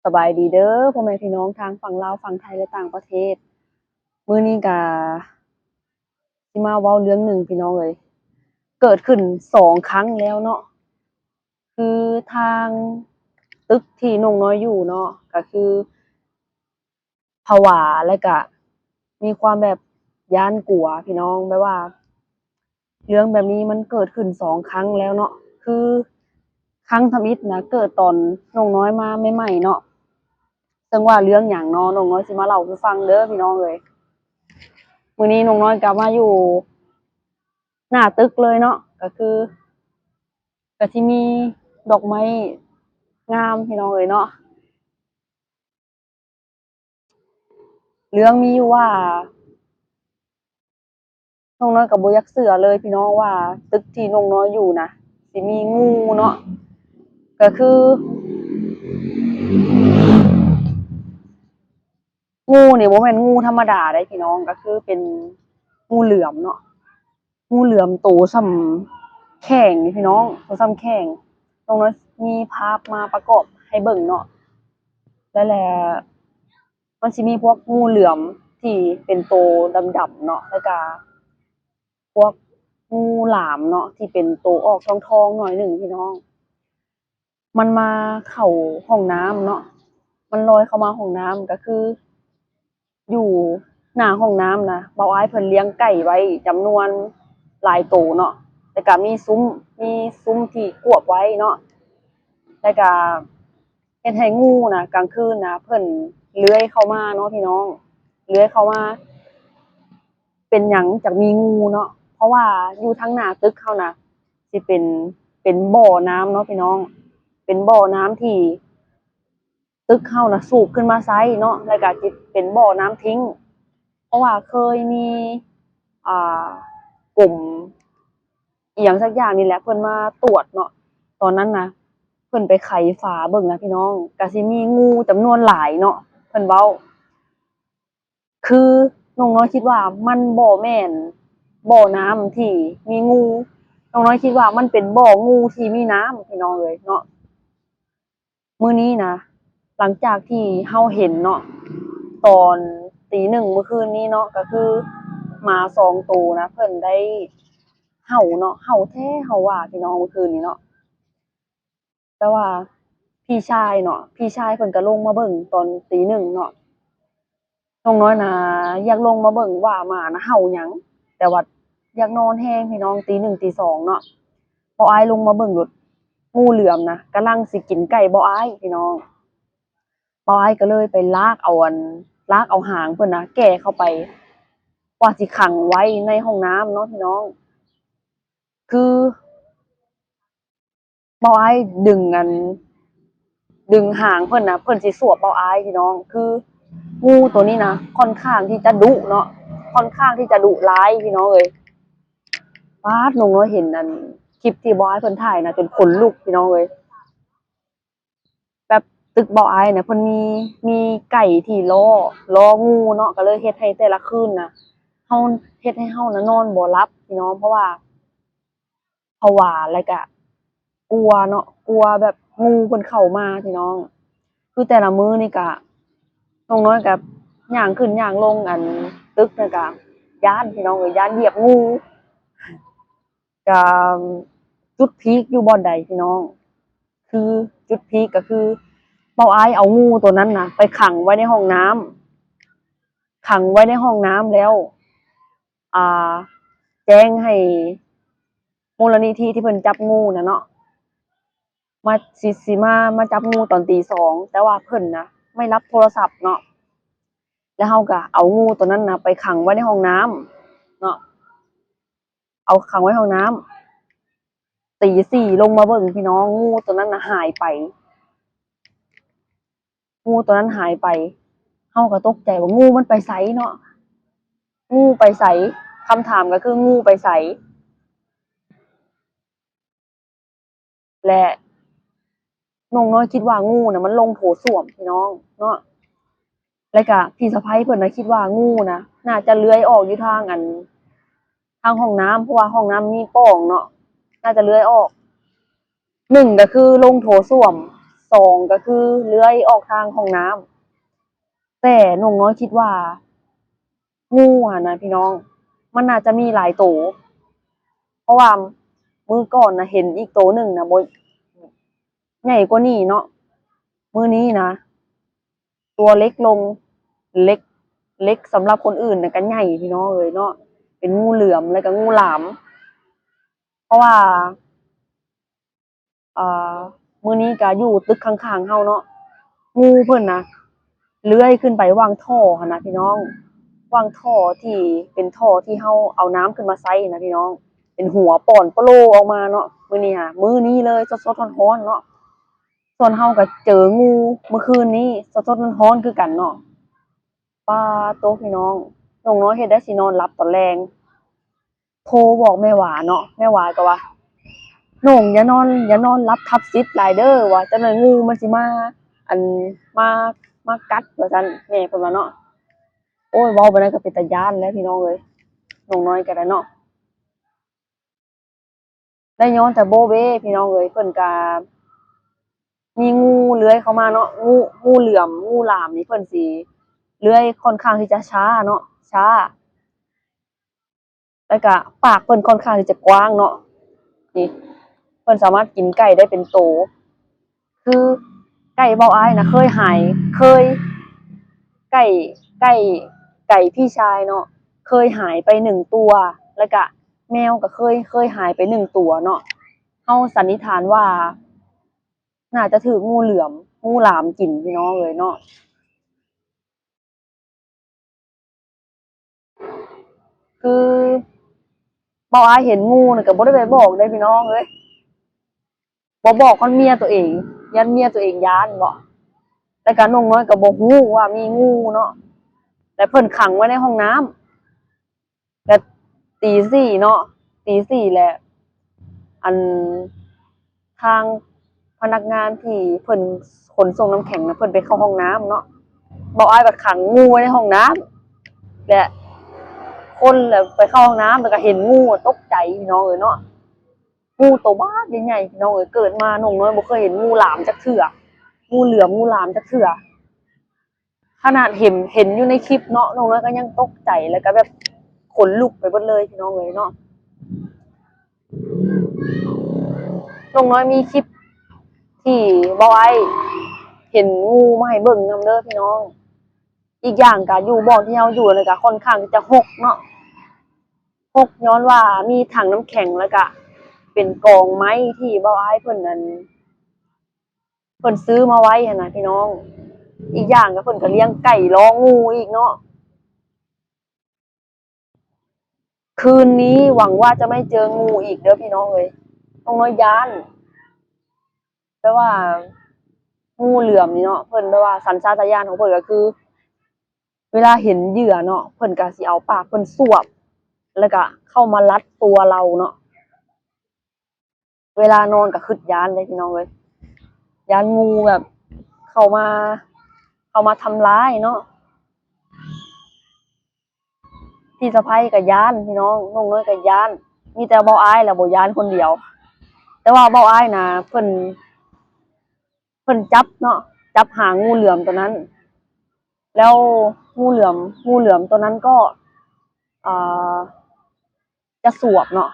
ສະບາຍດີເດີພໍ່ແມ່ພີ່ນ້ອງທາງຝັ່ງລາວ, ຝັ່ງໄທ ແລະ ຕ່າງປະເທດ. ມື້ນີ້ກະຊິມາເວົ້າເລື່ອງໜຶ່ງພີ່ນ້ອງເອີຍ, ເກີດຂຶ້ນສອງຄັ້ງແລ້ວເນາະ. ຄືທາງຕຶກທີ່ນ້ອງນ້ອຍຢູ່ເນາະ ກະຄື ພະວາ ແລະກະມີຄວາມແບບຢ້ານກົວພີ່ນ້ອງ, ແບບວ່າເລື່ອງແບບນີ້ມັນເກີດຂຶ້ນສອງຄັ້ງແລ້ວເນາະ. ຄືຄັ້ງທຳອິດນະ ເກີດຕອນນ້ອງນ້ອຍມາໃໝ່ໆເນາະ, ເຊິ່ງວ່າເລື່ອງຫຍັງເນາະ ນ້ອງນ້ອຍຊິມາເລົ່າສູ່ຟັງເດີພີ່ນ້ອງເອີຍ. ມື້ນີ້ນ້ອງນ້ອຍກະມາຢູ່ໜ້າຕຶກເລີຍເນາະ, ກະຄື ກະຊິມີດອກໄມ້ງາມພີ່ນ້ອງເອີຍເນາະ. ເລື່ອງມີຢູ່ວ່າ ນ້ອງນ້ອຍກໍບໍ່ຢາກເຊື່ອເລີຍພີ່ນ້ອງວ່າ ຕຶກທີ່ນ້ອງນ້ອຍຢູ່ນະ ຊິມີງູເນາະ. ກໍຄື ງູນີ້ບໍ່ແມ່ນງູທຳມະດາເດ້ພີ່ນ້ອງ, ກໍຄືເປັນງູເຫຼືອມເນາະ. ງູເຫຼືອມໂຕສ່ຳແຂ້ງນີ້ພີ່ນ້ອງ, ໂຕສ່ຳແຂ້ງ. ນ້ອງນ້ອຍມີພາບມາປະກອບໃຫ້ເບິ່ງເນາະ. ແລ້ວ ແລ້ວມັນຊິມີພວກງູເຫຼືອມທີ່ເປັນໂຕດຳໆເນາະ, ແລ້ວກະພວກງູຫຼາມເນາະ ທີ່ເປັນໂຕອອກທອງໆໜ້ອຍໜຶ່ງພີ່ນ້ອງ. ມັນມາເຂົ້າຫ້ອງນ້ຳເນາະ, ມັນລອຍເຂົ້າມາຫ້ອງນ້ຳ. ກໍຄືຢູ່ໜ້າຫ້ອງນ້ຳນະ ເບົາອ້າຍເພິ່ນລ້ຽງໄກ່ໄວ້ຈຳນວນຫຼາຍໂຕເນາະ, ແລ້ວກະມີຊຸ້ມ ມີຊຸ້ມທີ່ກວບໄວ້ເນາະ, ແລ້ວກະເຮັດໃຫ້ງູນະ ກາງຄືນນະ ເພິ່ນເລື່ອຍເຂົ້າມາເນາະພີ່ນ້ອງ, ເລື່ອຍເຂົ້າມາ. ເປັນຫຍັງຈັກມີງູເນາະ? ເພາະວ່າຢູ່ທາງໜ້າຕຶກເຮົານະ ຊິເປັນ ເປັນບໍ່ນ້ຳເນາະພີ່ນ້ອງ, ເປັນບໍ່ນ້ຳທີ່ຕຶກເຮົານະສູບຂຶ້ນມາໃຊ້ເນາະ, ແລ້ວກະຊິເປັນບໍ່ນ້ຳຖິ້ງ. ເພາະວ່າເຄີຍມີ ອ່າ ກົມອີ່ຫຍັງສັກຢ່າງນີ້ແຫຼະ ເພິ່ນມາຕວດເນາະ, ຕອນນັ້ນນະ ເພິ່ນໄປໄຂຝາເບິ່ງນະພີ່ນ້ອງ, ກະຊິມີງູຈຳນວນຫຼາຍເນາະ ເພິ່ນເວົ້າ. ຄືນ້ອງນ້ອຍຄິດວ່າມັນບໍ່ແມ່ນບໍ່ນ້ຳທີ່ມີງູ, ນ້ອງນ້ອຍຄິດວ່າມັນເປັນບໍ່ງູທີ່ມີນ້ຳ ພີ່ນ້ອງເອີຍເນາະ. ມື້ນີ້ນະ ຫຼັງຈາກທີ່ເຮົາເຫັນເນາະ ຕອນຕີໜຶ່ງມື້ຄືນນີ້ເນາະ, ກໍຄືໝາສອງໂຕນະ ເພິ່ນໄດ້ເຫົ່າເນາະ, ເຫົ່າແທ້ເຫົ່າວ່າ ພີ່ນ້ອງ, ມື້ຄືນນີ້ເນາະ. ແຕ່ວ່າພີ່ຊາຍເນາະ ພີ່ຊາຍເພິ່ນກໍລົງມາເບິ່ງຕອນຕີໜຶ່ງເນາະ. ນ້ອງນ້ອຍນະຢາກລົງມາເບິ່ງວ່າໝານະເຫົ່າຫຍັງ, ແຕ່ວ່າຢາກນອນແຮງພີ່ນ້ອງ, ຕີໜຶ່ງຕີສອງເນາະ. ເບົາອ້າຍລົງມາເບິ່ງໂລດ ງູເຫຼືອມນະກຳລັງຊິກິນໄກ່ເບົາອ້າຍພີ່ນ້ອງ. ເບົາອ້າຍກໍເລີຍໄປລາກເອົາອັນ ລາກເອົາຫາງເພິ່ນນະແກ່ເຂົ້າໄປ ວ່າຊິຂັງໄວ້ໃນຫ້ອງນ້ຳເນາະພີ່ນ້ອງ. ຄື ເບົາອ້າຍດຶງອັນ ດຶງຫາງເພິ່ນນະ ເພິ່ນຊິສວບເບົາອ້າຍພີ່ນ້ອງ. ຄືງູໂຕນີ້ນະ ຂ້ອນຂ້າງທີ່ຈະດຸເນາະ, ຂ້ອນຂ້າງທີ່ຈະດຸຮ້າຍພີ່ນ້ອງເອີຍ. ປາດ ນ້ອງນ້ອຍເຫັນອັນຄລິບທີ່ເບົາອ້າຍເພິ່ນຖ່າຍນະ ຈົນຂົນລຸກພີ່ນ້ອງເອີຍ. ແບບຕຶກເບົາອ້າຍນະ ເພິ່ນມີ ມີໄກ່ທີ່ລໍ້ ລໍ້ງູເນາະ, ກໍເລີຍເຮັດໃຫ້ແຕ່ລະຄືນນະ ເຮົາ ເຮັດໃຫ້ເຮົານະນອນບໍ່ຫຼັບພີ່ນ້ອງ, ເພາະວ່າ ພະວາ ແລ້ວກະກົວເນາະ, ກົວແບບງູເພິ່ນເຂົ້າມາພີ່ນ້ອງ. ຄືແຕ່ລະມື້ນີ້ກະ ນ້ອງນ້ອຍກະຍ່າງຂຶ້ນຍ່າງລົງອັນຕຶກນັ້ນກະຢ້ານພີ່ນ້ອງເອີຍ, ຢ້ານຢຽບງູ. ກະຈຸດພີກຢູ່ບ່ອນໃດພີ່ນ້ອງ? ຄືຈຸດພີກກໍຄື ເບົາອ້າຍເອົາງູໂຕນັ້ນນະໄປຂັງໄວ້ໃນຫ້ອງນ້ຳ, ຂັງໄວ້ໃນຫ້ອງນ້ຳແລ້ວ ອ່າ ແຈ້ງໃຫ້ມູນລະນິທິທີ່ເພິ່ນຈັບງູນະເນາະ ມາ ຊິ ຊິມາ ມາຈັບງູຕອນຕີສອງ, ແຕ່ວ່າເພິ່ນນະໄມ່ຮັບໂທລະສັບເນາະ. ແລ້ວເຮົາກະເອົາງູໂຕນັ້ນນະໄປຂັງໄວ້ໃນຫ້ອງນ້ຳເນາະ, ເອົາຂັງໄວ້ຫ້ອງນ້ຳ. ຕີສີ່ລົງມາເບິ່ງພີ່ນ້ອງ, ງູໂຕນັ້ນນະຫາຍໄປ. ງູໂຕນັ້ນຫາຍໄປ, ເຮົາກໍຕົກໃຈວ່າງູມັນໄປໃສເນາະ, ງູໄປໃສ? ຄຳຖາມກໍຄືງູໄປໃສ? ແລະ ນ້ອງນ້ອຍຄິດວ່າງູນະມັນລົງໂຖສ້ວມພີ່ນ້ອງເນາະ. ແລ້ວກະພີ່ສະໃພ້ເພິ່ນນະຄິດວ່າງູນະໜ້າຈະເລື່ອຍອອກຢູ່ທາງອັນ ທາງຫ້ອງນ້ຳ, ເພາະວ່າຫ້ອງນ້ຳມີປ່ອງເນາະ, ໜ້າຈະເລື່ອຍອອກ. ໜຶ່ງກໍຄືລົງໂຖສ້ວມ, ສອງກໍຄືເລື່ອຍອອກທາງຫ້ອງນ້ຳ. ແຕ່ນ້ອງນ້ອຍຄິດວ່າ ງູຫັ້ນນະພີ່ນ້ອງ ມັນໜ້າຈະມີຫຼາຍໂຕ ເພາະວ່າມື້ກ່ອນນະເຫັນອີກໂຕໜຶ່ງນະ ບໍ່ ໃຫຍ່ກວ່ານີ້ເນາະ. ມື້ນີ້ນະ ຕົວເລັກລົງ ເລັກ ເລັກສຳລັບຄົນອື່ນນະກໍໃຫຍ່ພີ່ນ້ອງເອີຍເນາະ ເປັນງູເຫຼືອມ ແລ້ວກໍງູຫຼາມ ເພາະວ່າ ອ່າ ມື້ນີ້ກໍຢູ່ຕຶກຂ້າງໆເຮົາເນາະ ງູເພິ່ນນະເລື່ອຍຂຶ້ນໄປຫວ່າງທໍ່ຫັ້ນນະພີ່ນ້ອງ ຫວ່າງທໍ່ທີ່ເປັນທໍ່ທີ່ເຮົາເອົານ້ຳຂຶ້ນມາໃຊ້ນະພີ່ນ້ອງ ເປັນຫົວປ່ອນໂປໂລອອກມາເນາະ. ມື້ນີ້ຫາ ມື້ນີ້ເລີຍ ສົດໆຮ້ອນໆເນາະ ສ່ວນເຮົາກໍເຈີງູມື້ຄືນນີ້ ສົດໆຮ້ອນໆຄືກັນເນາະ. ປາໂຕ ພີ່ນ້ອງ ນ້ອງນ້ອຍເຮັດໄດ້ຊິນອນຫຼັບຕອນແລງ ໂທບອກແມ່ຫວາເນາະ ແມ່ຫວາກໍວ່າ ນ້ອງຢ່ານອນ ຢ່ານອນຫຼັບທັບສິດຫຼາຍເດີ ວ່າຈັກໜ່ອຍງູມັນຊິມາ ອັນ ມາ ມາກັດ ວ່າຊັ້ນ ແມ່ເພິ່ນວ່າເນາະ. ໂອ້ຍ ເວົ້າປານນັ້ນກໍເປັນຕາຢ້ານແຫຼະພີ່ນ້ອງເອີຍ ນ້ອງນ້ອຍກໍໄດ້ເນາະ ໄດ້ຍ້ອນແຕ່ໂບເບ້ພີ່ນ້ອງເອີຍ ເພິ່ນກະມີງູເລື່ອຍເຂົ້າມາເນາະ ງູ ງູເຫຼືອມ ງູຫຼາມນີ້ເພິ່ນຊິເລື່ອຍຄ່ອນຂ້າງທີ່ຈະຊ້າເນາະ ຊ້າ ແລ້ວກະປາກເພິ່ນຄ່ອນຂ້າງທີ່ຈະກວ້າງເນາະ ນີ້ ເພິ່ນສາມາດກິນໄກ່ໄດ້ເປັນໂຕ ຄືໄກ່ເບົາອ້າຍນະເຄີຍຫາຍ ເຄີຍ ໄກ່ ໄກ່ ໄກ່ພີ່ຊາຍເນາະ ເຄີຍຫາຍໄປໜຶ່ງຕົວ ແລ້ວກະແມວກໍເຄີຍ ເຄີຍຫາຍໄປໜຶ່ງຕົວເນາະ. ເຮົາສັນນິຖານວ່າໜ້າຈະຖືກງູເຫຼືອມ ງູຫຼາມກິນພີ່ນ້ອງເອີຍເນາະ. ຄືເບົາອ້າຍເຫັນງູນະກໍບໍ່ໄດ້ໄປບອກເດ້ພີ່ນ້ອງເອີຍ ບໍ່ບອກຮອດເມຍຕົວເອງ ຢ້ານເມຍຕົວເອງຢ້ານເນາະ ແລ້ວກໍນ້ອງນ້ອຍກໍບໍ່ຮູ້ວ່າມີງູເນາະ ແລ້ວເພິ່ນຂັງໄວ້ໃນຫ້ອງນ້ຳ ແລ້ວຕີສີ່ເນາະ ຕີສີ່ແລ້ວ ອັນ ທາງພະນັກງານທີ່ເພິ່ນຂົນສົ່ງນ້ຳແຂງນະ ເພິ່ນໄປເຂົ້າຫ້ອງນ້ຳເນາະ ເບົາອ້າຍກໍຂັງງູໄວ້ໃນຫ້ອງນ້ຳ ແລະ ຄົນລະໄປເຂົ້າຫ້ອງນ້ຳ ແລ້ວກໍເຫັນງູ ຕົກໃຈພີ່ນ້ອງເອີຍເນາະ ງູໂຕບັກໃຫຍ່ໆ ພີ່ນ້ອງເອີຍ ເກີດມານ້ອງນ້ອຍບໍ່ເຄີຍເຫັນງູຫຼາມຈັກເທື່ອ ງູເຫຼືອມ ງູຫຼາມຈັກເທື່ອ. ຂະໜາດເຫັນ ເຫັນຢູ່ໃນຄລິບເນາະ ນ້ອງນ້ອຍກໍຍັງຕົກໃຈ ແລ້ວກໍແບບຂົນລຸກໄປເບິດເລີຍພີ່ນ້ອງເອີຍເນາະ. ນ້ອງນ້ອຍມີຄລິບທີ່ເບົາອ້າຍເຫັນງູມາໃຫ້ເບິ່ງນຳເດີພີ່ນ້ອງ. ອີກຢ່າງກໍຢູ່ບ່ອນທີ່ເຮົາຢູ່ນັ້ນກໍຄ່ອນຂ້າງທີ່ຈະຮົກເນາະ ຮົກຍ້ອນວ່າມີຖັງນ້ຳແຂງ ແລ້ວກໍເປັນກອງໄມ້ທີ່ເບົາອ້າຍເພິ່ນນັ້ນ ເພິ່ນຊື້ມາໄວ້ຫັ້ນນະພີ່ນ້ອງ. ອີກຢ່າງກໍເພິ່ນກໍລ້ຽງໄກ່ລໍງູອີກເນາະ. ຄືນນີ້ຫວັງວ່າຈະໄມ່ເຈີງູອີກເດີພີ່ນ້ອງເອີຍ. ນ້ອງນ້ອຍຢ້ານ ແບບວ່າງູເຫຼືອມນີ້ເນາະ ເພິ່ນແບບວ່າສັນຊາດຕະຍານຂອງເພິ່ນກໍຄື ເວລາເຫັນເຫຍື່ອເນາະ ເພິ່ນກໍຊິເອົາປາກເພິ່ນສວບ ແລ້ວກໍເຂົ້າມາລັດຕົວເຮົາເນາະ. ເວລານອນກໍຄຶດຢ້ານເດ້ພີ່ນ້ອງເອີຍ ຢ້ານງູແບບເຂົ້າມາ ເຂົ້າມາທຳລາຍເນາະ. ພີ່ສະໃພ້ກໍຢ້ານພີ່ນ້ອງ ນ້ອງນ້ອຍກໍຢ້ານ ມີແຕ່ເບົາອ້າຍແຫຼະບໍ່ຢ້ານຄົນດຽວ. ແຕ່ວ່າເບົາອ້າຍນະ ເພິ່ນ ເພິ່ນຈັບເນາະ ຈັບຫາງງູເຫຼືອມຕົວນັ້ນ ແລ້ວງູເຫຼືອມ ງູເຫຼືອມຕົວນັ້ນກໍ ອ່າ ຈະສວບເນາະ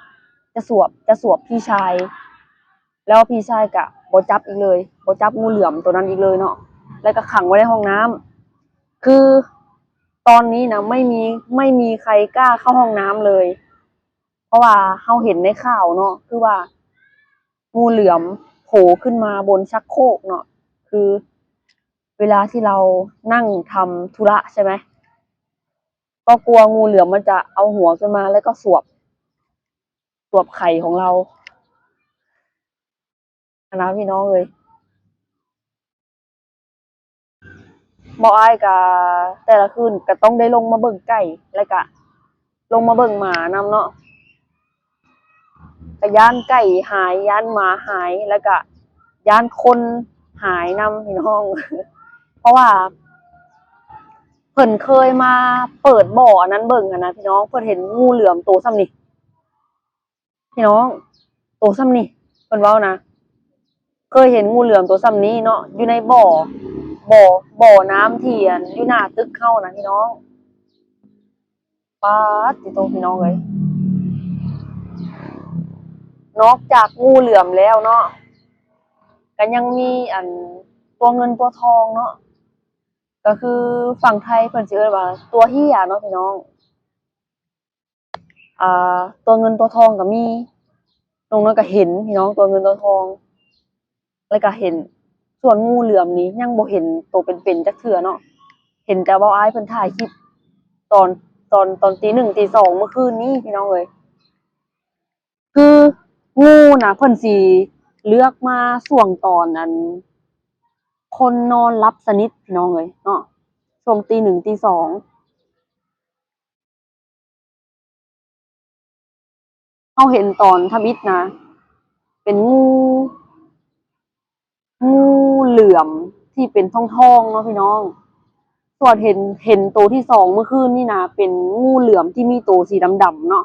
ຈະສວບ ຈະສວບພີ່ຊາຍ ແລ້ວພີ່ຊາຍກະບໍ່ຈັບອີກເລີຍ ບໍ່ຈັບງູເຫຼືອມໂຕນັ້ນອີກເລີຍເນາະ ແລ້ວກະຂັງໄວ້ໃນຫ້ອງນ້ຳ. ຄືຕອນນີ້ນະ ໄມ່ມີ ໄມ່ມີໃຄກ້າເຂົ້າຫ້ອງນ້ຳເລີຍ ເພາະວ່າເຮົາເຫັນໃນຂ່າວເນາະ ຄືວ່າງູເຫຼືອມໂຜຂຶ້ນມາບົນຊັກໂຄກເນາະ ຄືເວລາທີ່ເຮົານັ່ງທຳທຸລະໃຊ່ໄໝ ກໍກົວງູເຫຼືອມມັນຈະເອົາຫົວຂຶ້ນມາ ແລ້ວກໍສວບ ສວບໄຂ່ຂອງເຮົາຫັ້ນນະພີ່ນ້ອງເອີຍ. ເບົາອ້າຍກະແຕ່ລະຄືນກະຕ້ອງໄດ້ລົງມາເບິ່ງໄກ່ ແລ້ວກະລົງມາເບິ່ງໝານຳເນາະ. ກະຢ້ານໄກ່ຫາຍ ຢ້ານໝາຫາຍ ແລ້ວກະຢ້ານຄົນຫາຍນຳພີ່ນ້ອງ ເພາະວ່າເພິ່ນເຄີຍມາເປີດບໍ່ອັນນັ້ນເບິ່ງຫັ້ນນະພີ່ນ້ອງ ເພິ່ນເຫັນງູເຫຼືອມໂຕສ່ຳນີ້ພີ່ນ້ອງ ໂຕສ່ຳນີ້ ເພິ່ນເວົ້ານະ ເຄີຍເຫັນງູເຫຼືອມໂຕສ່ຳນີ້ເນາະ ຢູ່ໃນບໍ່ ບໍ່ ບໍ່ນ້ຳທີ່ ອັນ ຢູ່ໜ້າຕຶກເຮົານະພີ່ນ້ອງ. ປາດຕິໂຕ ພີ່ນ້ອງເອີຍ ນອກຈາກງູເຫຼືອມແລ້ວເນາະ ກະຍັງມີ ອັນ ຕົວເງິນຕົວທອງເນາະ ກະຄືຝັ່ງໄທເພິ່ນຊິເອີ້ນວ່າຕົວເຫ້ຍເນາະພີ່ນ້ອງ. ອ່າ ຕົວເງິນຕົວທອງກະມີ ນ້ອງນ້ອຍກະເຫັນພີ່ນ້ອງ ຕົວເງິນຕົວທອງ ແລ້ວກະເຫັນ ສ່ວນງູເຫຼືອມນີ້ຍັງບໍ່ເຫັນໂຕເປັນໆຈັກເທື່ອເນາະ ເຫັນແຕ່ເວົ້າອ້າຍເພິ່ນຖ່າຍຄລິບຕອນ ຕອນ ຕອນຕີໜຶ່ງຕີສອງມື້ຄືນນີ້ພີ່ນ້ອງເອີຍ. ຄືງູນະເພິ່ນຊິເລືອກມາຊ່ວງຕອນ ອັນ ຄົນນອນຫຼັບສະໜິດພີ່ນ້ອງເອີຍເນາະ ຊ່ວງຕີໜຶ່ງຕີສອງ ເຮົາເຫັນຕອນທຳອິດນະ ເປັນງູ ງູເຫຼືອມທີ່ເປັນທອງໆເນາະພີ່ນ້ອງ ສ່ວນເຫັນ ເຫັນໂຕທີສອງມື້ຄືນນີ້ນະ ເປັນງູເຫຼືອມທີ່ມີໂຕສີດຳໆເນາະ.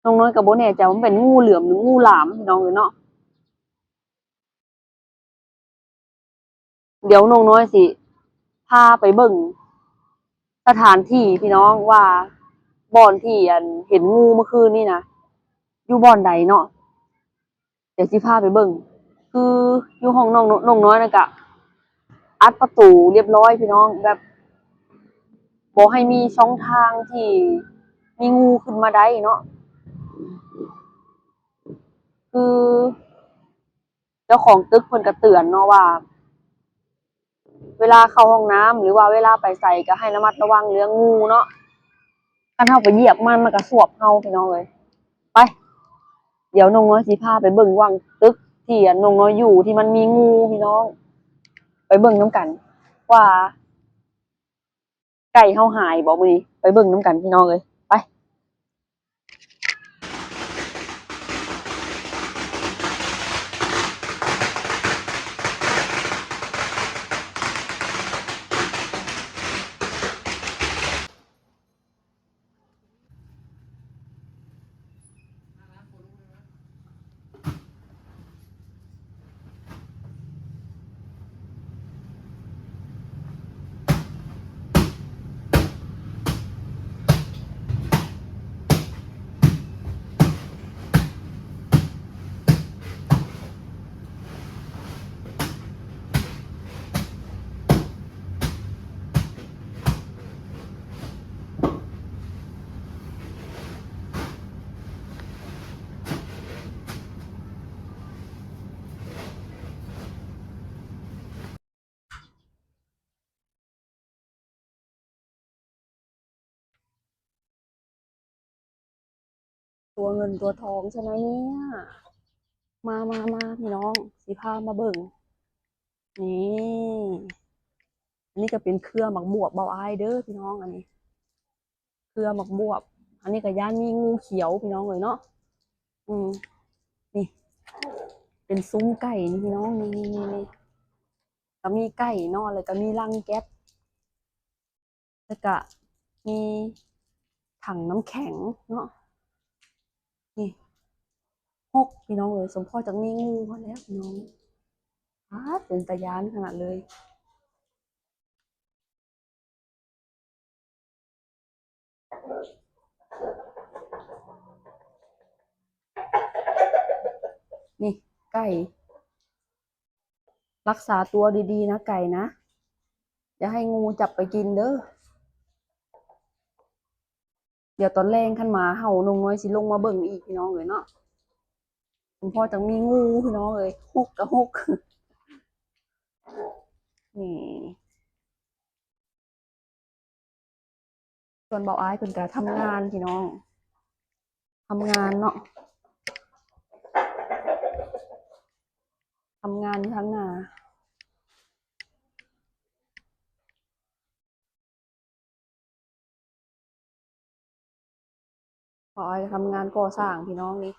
ນ້ອງນ້ອຍກະບໍ່ແນ່ໃຈວ່າມັນເປັນງູເຫຼືອມ ຫຼື ງູຫຼາມພີ່ນ້ອງເອີຍເນາະ. ດຽວນ້ອງນ້ອຍຊິພາໄປເບິ່ງສະຖານທີ່ພີ່ນ້ອງ ວ່າບ່ອນທີ່ ອັນ ເຫັນງູມື້ຄືນນີ້ນະ ຢູ່ບ່ອນໃດເນາະ ດຽວຊິພາໄປເບິ່ງ. ຄືຢູ່ຫ້ອງນ້ອງ ນ້ອງນ້ອຍນະກະອັດປະຕູລຽບຮ້ອຍພີ່ນ້ອງ ແບບບໍ່ໃຫ້ມີຊ່ອງທາງທີ່ມີງູຂຶ້ນມາໄດ້ເນາະ ຄື ເຈົ້າຂອງຕຶກເພິ່ນກະເຕືອນເນາະວ່າ ເວລາເຂົ້າຫ້ອງນ້ຳ ຫຼືວ່າເວລາໄປໃສກະໃຫ້ລະມັດລະວັງເລື່ອງງູເນາະ ຄັນເຮົາໄປຢຽບມັນ ມັນກະສວບເຮົາພີ່ນ້ອງເອີຍ. ໄປ ດຽວນ້ອງນ້ອຍຊິພາໄປເບິ່ງຫວ່າງຕຶກທີ່ ອັນ ນ້ອງນ້ອຍຢູ່ທີ່ມັນມີງູພີ່ນ້ອງ ໄປເບິ່ງນຳກັນວ່າ ໄກ່ເຮົາຫາຍບໍ່ມື້ນີ້ ໄປເບິ່ງນຳກັນພີ່ນ້ອງເອີຍ ໄປ. ຕົວເງິນຕົວທອງໃຊ່ໄໝເນຍ ມາ ມາ ມາ ພີ່ນ້ອງ ຊິພາມາເບິ່ງ ນີ້ ອັນນີ້ກະເປັນເຄືອໝາກບວບເບົາອ້າຍເດີພີ່ນ້ອງ ອັນນີ້ເຄືອໝາກບວບ ອັນນີ້ກະຢ້ານມີງູຂຽວພີ່ນ້ອງເອີຍເນາະ ອືມ ນີ້ ເປັນຊຸມໄກ່ນີ້ພີ່ນ້ອງ ນີ້ ນີ້ ນີ້ ກະມີໄກ່ເນາະ ແລ້ວກະມີລັງແກັດ ແລ້ວກະມີຖັງນ້ຳແຂງເນາະ ນີ້ ຫົກ ພີ່ນ້ອງເອີຍ ສົມພໍຈັກມີງູຫັ້ນແຫຼະພີ່ນ້ອງ ປາດ ເປັນຕາຢ້ານຂະໜາດເລີຍ. ນີ້ໄກ່ ລັກສາຕົວດີໆນະໄກ່ນະ ຢ່າໃຫ້ງູຈັບໄປກິນເດີ. ດຽວຕອນແລງຄັນໝາເຫົ່າ ນ້ອງນ້ອຍຊິລົງມາເບິ່ງອີກພີ່ນ້ອງເອີຍເນາະ. ສົມພໍຈັ່ງມີງູພີ່ນ້ອງເອີຍ ຫົກກະຫົກ ນີ້. ສ່ວນເບົາອ້າຍເພິ່ນກະທຳງານພີ່ນ້ອງ ທຳງານເນາະ ທຳງານຢູ່ທາງໜ້າ. ເບົາອ້າຍກະທຳງານກໍ່ສ້າງພີ່ນ້ອງນີ້.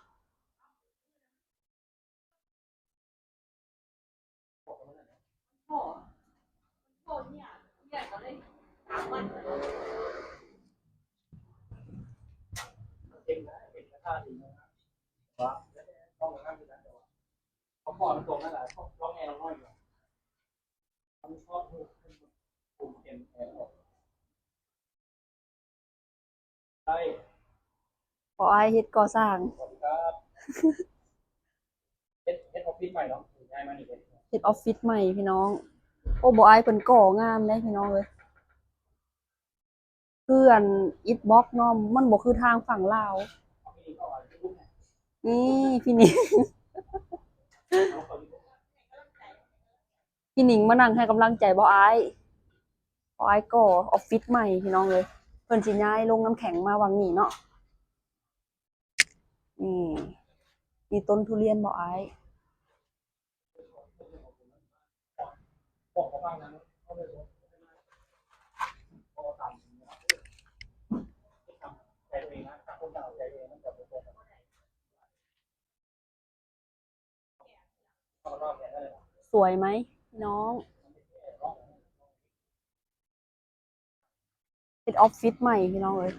ເປັນກະທະທີ່ ວ່າ ຕ້ອງງາມຢູ່ນະ. ขอตรงๆนั่นแหละ ร้องไงร้องน้อยอยู่ มันชอบพูด บ่อายเฮ็ดก่อสร้าง สวัสดีครับ เฮ็ด เฮ็ดออฟฟิศใหม่เนาะ ย้ายมานี่เลย เฮ็ดออฟฟิศใหม่พี่น้อง โอ้ บ่อายเพิ่นก่องามเด้พี่น้องเอ้ย คืออันอิฐบล็อกเนาะ มันบ่คือทางฝั่งลาว นี่พี่หนิง พี่หนิงมานั่งให้กำลังใจบ่อาย บ่อายก่อออฟฟิศใหม่พี่น้องเอ้ย เพิ่นสิย้ายโรงน้ำแข็งมาหว่างนี้เนาะ นี่ มีต้นทุเรียนบ่อาย สวยไหมพี่น้อง เฮ็ดออฟฟิศใหม่พี่น้องเอ้ย